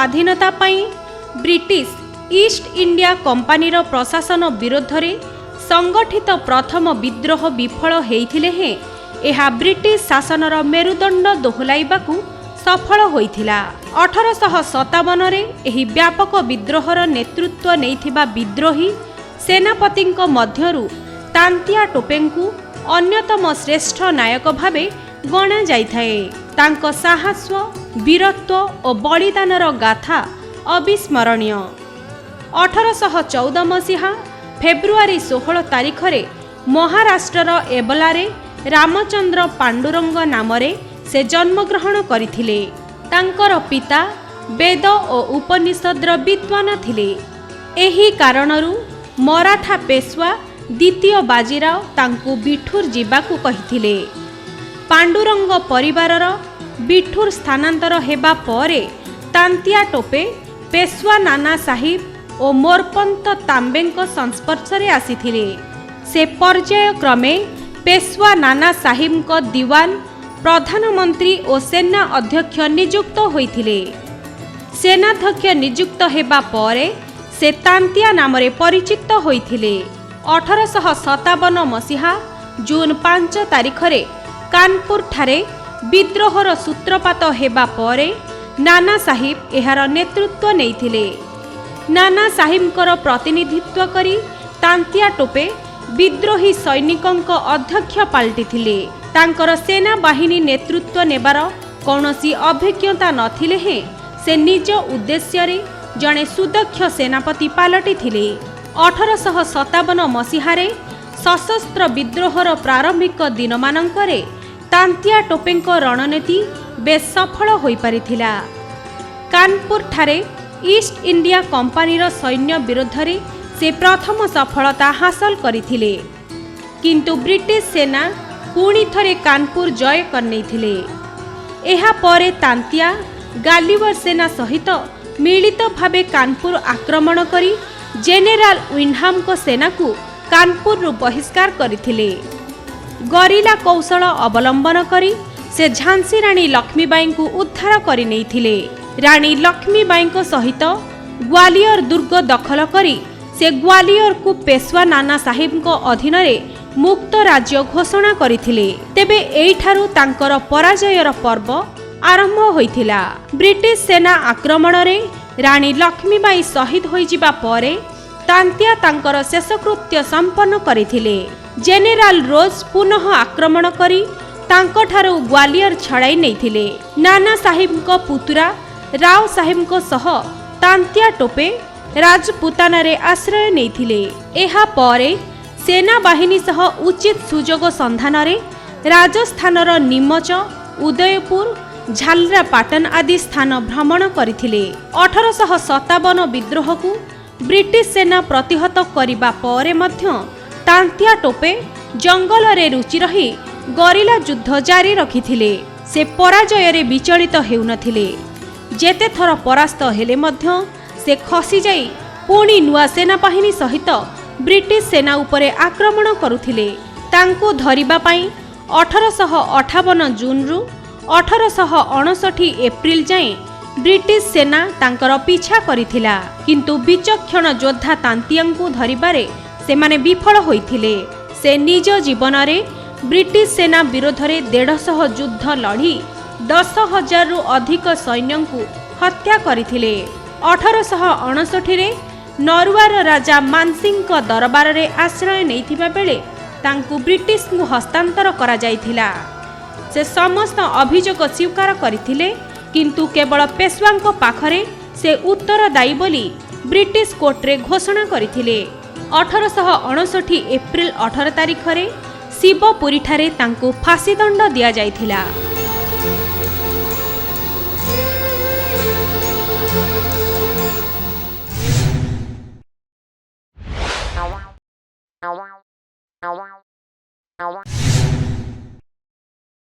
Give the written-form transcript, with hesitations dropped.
ସ୍ୱାଧୀନତା ପାଇଁ British East India କମ୍ପାନୀର ପ୍ରଶାସନ ବିରୋଧରେ ସଂଗଠିତ ପ୍ରଥମ ବିଦ୍ରୋହ ବିଫଳ ହେଇଥିଲେ ହେଁ ଏହା ବ୍ରିଟିଶ ଶାସନର ମେରୁଦଣ୍ଡ ଦୋହଲାଇବାକୁ ସଫଳ ହୋଇଥିଲା। 1857ରେ ଏହି ବ୍ୟାପକ ବିଦ୍ରୋହର ନେତୃତ୍ୱ ନେଇଥିବା ବିଦ୍ରୋହୀ ସେନାପତିଙ୍କ ମଧ୍ୟରୁ ତାନ୍ତିଆ ଟୋପେଙ୍କୁ ଅନ୍ୟତମ ଶ୍ରେଷ୍ଠ ନାୟକ ଭାବେ ଗଣାଯାଇଥାଏ। ତାଙ୍କ ସାହସ, ବୀରତ୍ୱ ଓ ବଳିଦାନର ଗାଥା ଅବିସ୍ମରଣୀୟ। 1814 ମସିହା ଫେବୃଆରୀ 16 ତାରିଖରେ ମହାରାଷ୍ଟ୍ରର ଏବଲାରେ ରାମଚନ୍ଦ୍ର ପାଣ୍ଡୁରଙ୍ଗ ନାମରେ ସେ ଜନ୍ମଗ୍ରହଣ କରିଥିଲେ। ତାଙ୍କର ପିତା ବେଦ ଓ ଉପନିଷଦର ବିଦ୍ୱାନ ଥିଲେ। ଏହି କାରଣରୁ ମରାଠା ପେଶୱା ଦ୍ୱିତୀୟ ବାଜିରାଓ ତାଙ୍କୁ ବିଠୁର ଯିବାକୁ କହିଥିଲେ। ପାଣ୍ଡୁରଙ୍ଗ ପରିବାରର ବିଠୁର ସ୍ଥାନାନ୍ତର ହେବା ପରେ ତାନ୍ତିଆ ଟୋପେ ପେଶୱା ନାନା ସାହିବ ଓ ମୋରପନ୍ତ ତାମ୍ବେଙ୍କ ସଂସ୍ପର୍ଶରେ ଆସିଥିଲେ। ସେ ପର୍ଯ୍ୟାୟକ୍ରମେ ପେଶୱା ନାନା ସାହିବଙ୍କ ଦିୱାନ, ପ୍ରଧାନମନ୍ତ୍ରୀ ଓ ସେନା ଅଧ୍ୟକ୍ଷ ନିଯୁକ୍ତ ହୋଇଥିଲେ। ସେନାଧ୍ୟକ୍ଷ ନିଯୁକ୍ତ ହେବା ପରେ ସେ ତାନ୍ତିଆ ନାମରେ ପରିଚିତ ହୋଇଥିଲେ। 1857 ମସିହା ଜୁନ୍ 5 ତାରିଖରେ କାନପୁରଠାରେ ବିଦ୍ରୋହର ସୂତ୍ରପାତ ହେବା ପରେ ନାନା ସାହିବ ଏହାର ନେତୃତ୍ୱ ନେଇଥିଲେ। ନାନା ସାହିବଙ୍କର ପ୍ରତିନିଧିତ୍ୱ କରି ତାନ୍ତିଆ ଟୋପେ ବିଦ୍ରୋହୀ ସୈନିକଙ୍କ ଅଧ୍ୟକ୍ଷ ପାଲଟିଥିଲେ। ତାଙ୍କର ସେନାବାହିନୀ ନେତୃତ୍ୱ ନେବାର କୌଣସି ଅଭିଜ୍ଞତା ନଥିଲେ ହେଁ ସେ ନିଜ ଉଦ୍ଦେଶ୍ୟରେ ଜଣେ ସୁଦକ୍ଷ ସେନାପତି ପାଲଟିଥିଲେ। 1857 ମସିହାରେ ସଶସ୍ତ୍ର ବିଦ୍ରୋହର ପ୍ରାରମ୍ଭିକ ଦିନମାନଙ୍କରେ ତାନ୍ତିଆ ଟୋପେଙ୍କ ରଣନୀତି ବେଶ୍ ସଫଳ ହୋଇପାରିଥିଲା। କାନପୁରଠାରେ ଇଷ୍ଟ ଇଣ୍ଡିଆ କମ୍ପାନୀର ସୈନ୍ୟ ବିରୁଦ୍ଧରେ ସେ ପ୍ରଥମ ସଫଳତା ହାସଲ କରିଥିଲେ। କିନ୍ତୁ ବ୍ରିଟିଶ ସେନା ପୁଣି ଥରେ କାନପୁର ଜୟ କରିନେଇଥିଲେ। ଏହାପରେ ତାନ୍ତିଆ ଗାଲିୱାର ସେନା ସହିତ ମିଳିତ ଭାବେ କାନପୁର ଆକ୍ରମଣ କରି ଜେନେରାଲ ୱିନହାମଙ୍କ ସେନାକୁ କାନପୁରରୁ ବହିଷ୍କାର କରିଥିଲେ। ଗରିଲା କୌଶଳ ଅବଲମ୍ବନ କରି ସେ ଝାନ୍ସୀ ରାଣୀ ଲକ୍ଷ୍ମୀବାଈଙ୍କୁ ଉଦ୍ଧାର କରିନେଇଥିଲେ। ରାଣୀ ଲକ୍ଷ୍ମୀବାଈଙ୍କ ସହିତ ଗ୍ୱାଲିୟର ଦୁର୍ଗ ଦଖଲ କରି ସେ ଗ୍ୱାଲିୟରକୁ ପେଶୱା ନାନା ସାହିବଙ୍କ ଅଧୀନରେ ମୁକ୍ତ ରାଜ୍ୟ ଘୋଷଣା କରିଥିଲେ। ତେବେ ଏଇଠାରୁ ତାଙ୍କର ପରାଜୟର ପର୍ବ ଆରମ୍ଭ ହୋଇଥିଲା। ବ୍ରିଟିଶ ସେନା ଆକ୍ରମଣରେ ରାଣୀ ଲକ୍ଷ୍ମୀବାଈ ଶହୀଦ ହୋଇଯିବା ପରେ ତାନ୍ତିଆ ତାଙ୍କର ଶେଷକୃତ୍ୟ ସମ୍ପନ୍ନ କରିଥିଲେ। ଜେନେରାଲ ରୋଜ ପୁନଃ ଆକ୍ରମଣ କରି ତାଙ୍କଠାରୁ ଗ୍ୱାଲିୟର ଛଡ଼ାଇ ନେଇଥିଲେ। ନାନା ସାହିବଙ୍କ ପୁତୁରା ରାଓ ସାହେବଙ୍କ ସହ ତାନ୍ତିଆ ଟୋପେ ରାଜପୁତାନାରେ ଆଶ୍ରୟ ନେଇଥିଲେ। ଏହାପରେ ସେନାବାହିନୀ ସହ ଉଚିତ ସୁଯୋଗ ସନ୍ଧାନରେ ରାଜସ୍ଥାନର ନିମଚ, ଉଦୟପୁର, ଝାଲରାପାଟନ ଆଦି ସ୍ଥାନ ଭ୍ରମଣ କରିଥିଲେ। 1857 ବିଦ୍ରୋହକୁ ବ୍ରିଟିଶ ସେନା ପ୍ରତିହତ କରିବା ପରେ ମଧ୍ୟ ତାନ୍ତିଆ ଟୋପେ ଜଙ୍ଗଲରେ ଲୁଚି ରହି ଗରିଲା ଯୁଦ୍ଧ ଜାରି ରଖିଥିଲେ। ସେ ପରାଜୟରେ ବିଚଳିତ ହେଉନଥିଲେ। ଯେତେଥର ପରାସ୍ତ ହେଲେ ମଧ୍ୟ ସେ ଖସିଯାଇ ପୁଣି ନୂଆ ସେନାବାହିନୀ ସହିତ ବ୍ରିଟିଶ ସେନା ଉପରେ ଆକ୍ରମଣ କରୁଥିଲେ। ତାଙ୍କୁ ଧରିବା ପାଇଁ 1858 ଜୁନ୍ରୁ 1859 ଏପ୍ରିଲ ଯାଏଁ ବ୍ରିଟିଶ ସେନା ତାଙ୍କର ପିଛା କରିଥିଲା। କିନ୍ତୁ ବିଚକ୍ଷଣ ଯୋଦ୍ଧା ତାନ୍ତିଆଙ୍କୁ ଧରିବାରେ ସେମାନେ ବିଫଳ ହୋଇଥିଲେ। ସେ ନିଜ ଜୀବନରେ ବ୍ରିଟିଶ ସେନା ବିରୋଧରେ 150 ଯୁଦ୍ଧ ଲଢ଼ି 10,000ରୁ ଅଧିକ ସୈନ୍ୟଙ୍କୁ ହତ୍ୟା କରିଥିଲେ। 1859ରେ ନରୱାର ରାଜା ମାନସିଂଙ୍କ ଦରବାରରେ ଆଶ୍ରୟ ନେଇଥିବା ବେଳେ ତାଙ୍କୁ ବ୍ରିଟିଶଙ୍କୁ ହସ୍ତାନ୍ତର କରାଯାଇଥିଲା। ସେ ସମସ୍ତ ଅଭିଯୋଗ ସ୍ୱୀକାର କରିଥିଲେ, କିନ୍ତୁ କେବଳ ପେଶୱାଙ୍କ ପାଖରେ ସେ ଉତ୍ତରଦାୟୀ ବୋଲି ବ୍ରିଟିଶ କୋର୍ଟରେ ଘୋଷଣା କରିଥିଲେ। 1859 ଏପ୍ରିଲ 18 ତାରିଖରେ ଶିବପୁରୀଠାରେ ତାଙ୍କୁ ଫାଶୀଦଣ୍ଡ ଦିଆଯାଇଥିଲା।